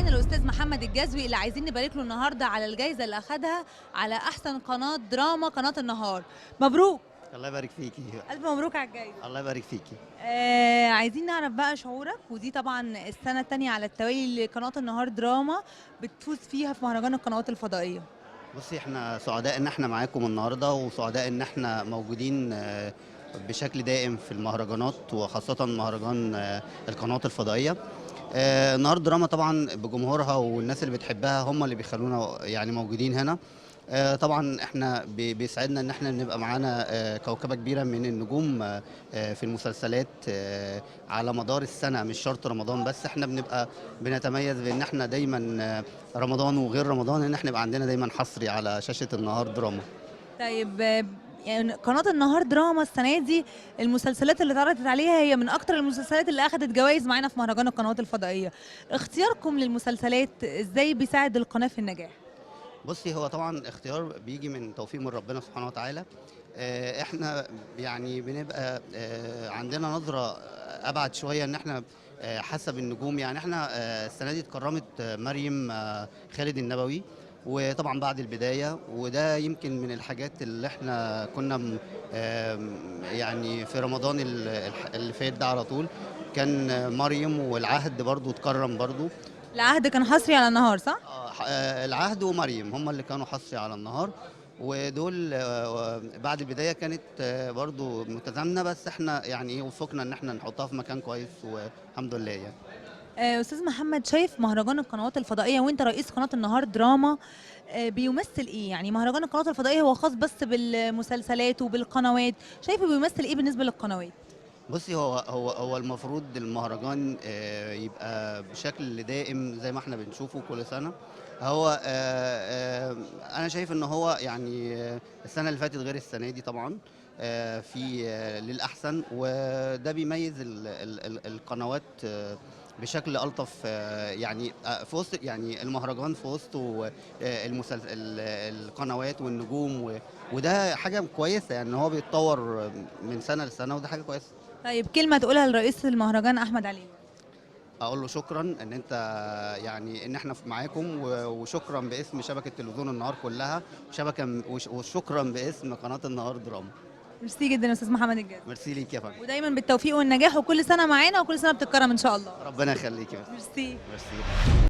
معانا الاستاذ محمد الجزوي اللي عايزين نبارك له النهارده على الجائزة اللي اخدها على احسن قناة دراما، قناة النهار. مبروك. الله يبارك فيكي. الف مبروك على الجائزه. الله يبارك فيكي. عايزين نعرف بقى شعورك، ودي طبعا السنة الثانية على التوالي اللي قناة النهار دراما بتفوز فيها في مهرجان القنوات الفضائيه. بصي، احنا سعداء ان احنا معاكم النهارده، وسعداء ان احنا موجودين بشكل دائم في المهرجانات، وخاصة مهرجان القنوات الفضائيه. النهار دراما طبعا بجمهورها والناس اللي بتحبها هم اللي بيخلونا يعني موجودين هنا. طبعا احنا بيسعدنا ان احنا نبقى معانا كوكبه كبيرة من النجوم في المسلسلات على مدار السنه، مش شرط رمضان بس. احنا بنبقى بنتميز بان احنا دايما رمضان وغير رمضان ان احنا يبقى عندنا دايما حصري على شاشة النهار دراما. طيب، يعني قناة النهار دراما السنة دي المسلسلات اللي اتعرضت عليها هي من أكتر المسلسلات اللي أخدت جوائز معانا في مهرجان القنوات الفضائية. اختياركم للمسلسلات إزاي بيساعد القناة في النجاح؟ بصي، هو طبعا اختيار بيجي من توفيق من ربنا سبحانه وتعالى. احنا يعني بنبقى عندنا نظرة أبعد شوية ان احنا حسب النجوم. يعني احنا السنة دي اتكرمت مريم خالد النبوي، وطبعا بعد البداية، وده يمكن من الحاجات اللي احنا كنا يعني في رمضان اللي فات ده على طول كان مريم، والعهد برضو اتكرم برضو. العهد كان حصري على النهار، صح؟ العهد ومريم هم اللي كانوا حصري على النهار، ودول بعد البداية كانت برضو متزامنة، بس احنا يعني وفقنا ان احنا نحطها في مكان كويس والحمد لله يعني. أستاذ محمد، شايف مهرجان القنوات الفضائية وأنت رئيس قناة النهار دراما بيمثل إيه؟ يعني مهرجان القنوات الفضائية هو خاص بس بالمسلسلات وبالقنوات، شايفه بيمثل إيه بالنسبة للقنوات؟ بصي، هو المفروض المهرجان يبقى بشكل دائم زي ما احنا بنشوفه كل سنة. هو أنا شايف إن هو يعني السنة اللي فاتت غير السنة دي طبعا في للأحسن، وده بيميز القنوات بشكل ألطف. يعني في وسط يعني المهرجان في وسطه القنوات والنجوم، وده حاجة كويسة، يعني هو بيتطور من سنة لسنة، وده حاجة كويسة. طيب، كلمة تقولها لرئيس المهرجان أحمد علي؟ أقول له شكرا إن أنت يعني إن إحنا معاكم، وشكرا باسم شبكة تلفزيون النهار كلها، وشكرا باسم قناة النهار دراما. ميرسي جدا يا استاذ محمد الجزوي. ميرسي ليك يا فندم، ودايما بالتوفيق والنجاح، وكل سنة معانا وكل سنة بتتكرم ان شاء الله. ربنا يخليك يا فندم. ميرسي. ميرسي.